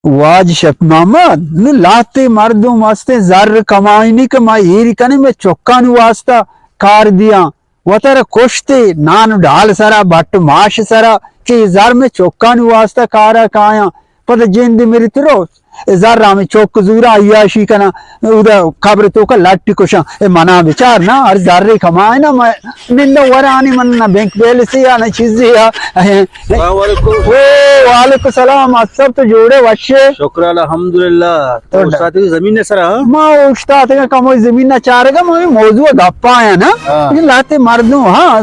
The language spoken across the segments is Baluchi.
واجہ شپ محمد، نو لاتے مردم ہستے زر کمائنی کہ ما ایری کنے میں چکانی واسطہ کار دیاں۔ وتر کشتے نان و ڈال سرا، بٹ و ماش سرا، کہ اے زر میں چکانی واسطہ کارا کایاں۔ پتہ جند میری ترو، اے زر ہمیں چک زورا عیاشی کنا، اودا قبر توکا لٹی کشاں۔ اے منا بچار نا، ہر زر کمائے نا، میں نند ورانی من نہ بینک بیلنس یا نہ چیزے یا۔ السلام علیکم۔ او، وعلیکم السلام، اصل تو جوڑے وشے۔ شکر الحمدللہ۔ تو تو استاد کی زمین نے سرا، ہاں؟ ما استاد کا کم زمین نہ چارگا، ما موضوع گپا ہے نا۔ ہاں۔ یہ لاتے مردم، ہاں،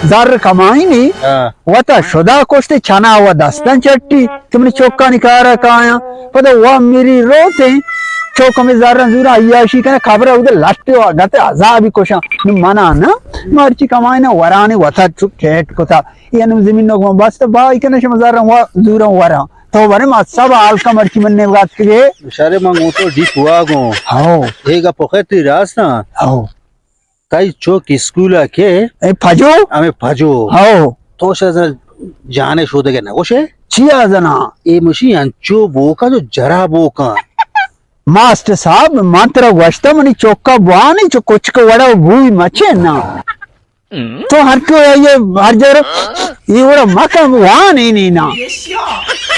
زر کمائی نہیں۔ ہاں۔ وتا شدا کشتے چنا و دستن چٹی، کہ منی چوکانی کارا کایاں۔ پدا وا میری روتے، چوک ہمیں زراں زورا عیاشی کنا، خبر اودے لٹے و گتے عذابی کشاں۔ نو منا نا، مرچی کمائنا ورانی وتا چو ٹیٹ کتا۔ یہ نو زمین نو گون بس تو بائی کنا شما زراں وا زوراں وراں۔ تو برے ما سب حال کا مرچی من نے بات کے۔ شارے من گون تو ڈیپ وا گون۔ ہاؤ۔ اے گپ خیر تی راست نا۔ ہاؤ۔ تئی چوک اسکول ء کہ؟ اے پجو؟ ہمے پجو۔ ہو۔ تو شہ زن جانے شودگے نہ گوشے؟ چیا زنا؟ اے مشی انچو بوکا جو جرا بوکا۔ ماسٹر صاحب، من ترا گوشتا منی چوکا بوانی چو کچک وڑا بوئی مچے نا۔ تو ہر کو یہ ہر جگہ یہ وڑا مکا وانی نی نا۔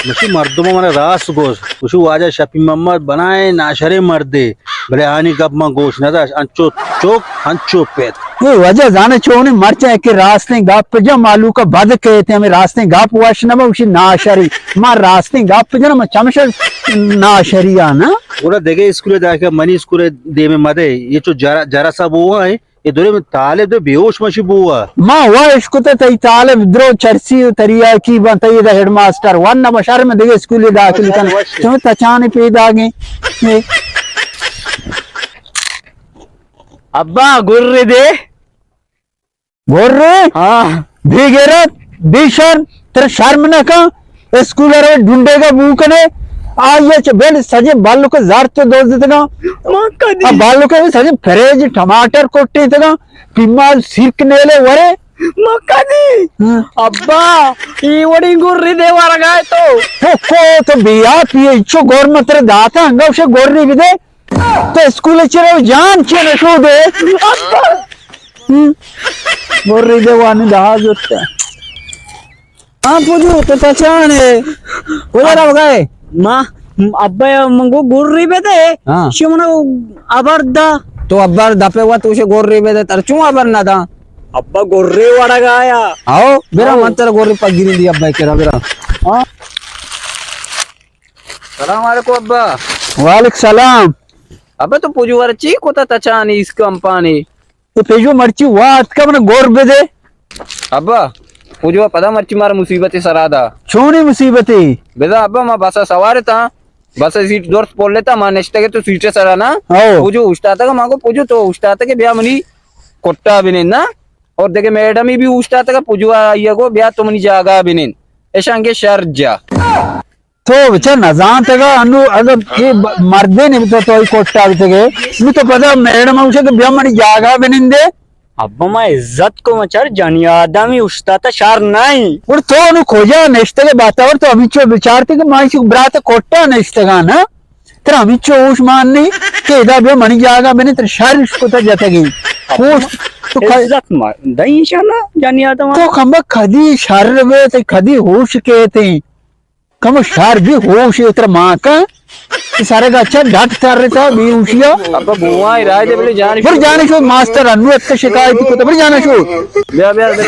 مشی مردم من راست گوش۔ گوشو واجہ شفیع محمد بنائیں ناشریں مردے، بلے آنی گپ من گوش نہ داشت، انچو چک، انچو پت۔ اے واجہ زانے چونے مرچاں کہ راستیں گپ جا مالوکا بد کہتے، ہمیں راستیں گپ وش نہ با، گوشی ناشری۔ ما راستیں گپ جنا، ما چمشا ناشری آ نا۔ گڑا دگہ اسکول داخل، منی اسکول دیمے مدے، یہ چو جرا، جرا سا بوہا ہے۔ اے درے من طالب دے بیہوش مشی بوا۔ ما وا اشکتا تئی طالب درو چرسی و تریاکی بان، تئی دا ہیڈ ماسٹر ون نہ بشار میں دگہ اسکولی داخل کن۔ وش۔ چون تچانی پیدا گئے۔ اے۔ ابا، گرے دے۔ گرے؟ ہاں۔ بے غیرت، بے شرم، ترا شرم نہ کن؟ اسکول ء روئے ڈنڈیگ ء بو کنے، آئی ء چہ بل سجیں بلک ء زرت ء دزتگاں۔ ما کدی؟ آ بلک ء سجیں فریج ٹماٹر کٹیتگاں، پیماز سیرک نیلے ورے۔ ما کدی؟ ہاں۔ ابا، ای وڑی گری دے ورگائے تو۔ تو کو تو بے آپ یہ چو گور متر داتا انگا اسے گری بدے۔ تو اسکول چہ رو جان چہ نشودے۔ ہم۔ گوری دے وانی دہا زرتا۔ ہاں پوجو، تو تچانے۔ کجا روگائے؟ ما، ابا منگو گوری بدے۔ ہاں۔ شمنا ابر دا۔ تو ابر دپے وت اسے گوری بدے، تر چون ابر نہ دا؟ ابا گوری وڑگایا۔ آؤ، برا آؤ۔ من تر گوری پگیری دی ابا کرا برا۔ ہاں۔ سلام علیکم ابا۔ وعلیکم سلام۔ ابا تو پجوار چی کتا تچانی اس کمپانی؟ تو پجو مرچی وات کا من گور بدے۔ ابا پجو پدا مرچی مار مصیبت سرا دا۔ چونی مصیبتی؟ بدا ابا ما بسا سوار تا، بس سیٹ درست پول لیتا، ما نشتگے تو سیٹ سرا نا۔ او۔ پجو اشتاتا ما کو پجو تو اشتاتا کہ بیا منی کٹا بنین نا۔ اور دیکھے میڈم ہی بھی اشتاتا کہ پجو آئیے کو بیا تو منی جاگا بنین۔ اشانگے شر جا۔ تو بچار نزانتگا، انو اگر اے ب-، مردے نے تو، تو ای کوٹا بیتگے، نو تو پدا میڈم اوشے کہ بیا منی جاگا بنندے۔ ابا ما عزت کو مچار جنی آدمی اشتاتا شر نہیں۔ اور تو انو کجا نشتگے باتور تو ہمیچو بچارتے کہ ما ایسی برات کوٹا نشتگا نا۔ ترا ہمیچو ہوش مان نہیں کہ ادا بیا منی جاگا بنند، ترا شر کتا جتگی۔ ہوش تو ک-، عزت ما دئی شانا جنی آدم۔ تو کمبا کدی شر بے، تو کدی ہوش کہتے۔ کمو شر بی ہوش ء ترا مان کن، سرگ ء چہ ڈٹ ترتا بے ہوشی ء۔ ابا بوائے راہ دے بلے جان بر جانے شو ماسٹر انو ات شکایت کت، بر جانے شو۔ بیا، بیا، بیا۔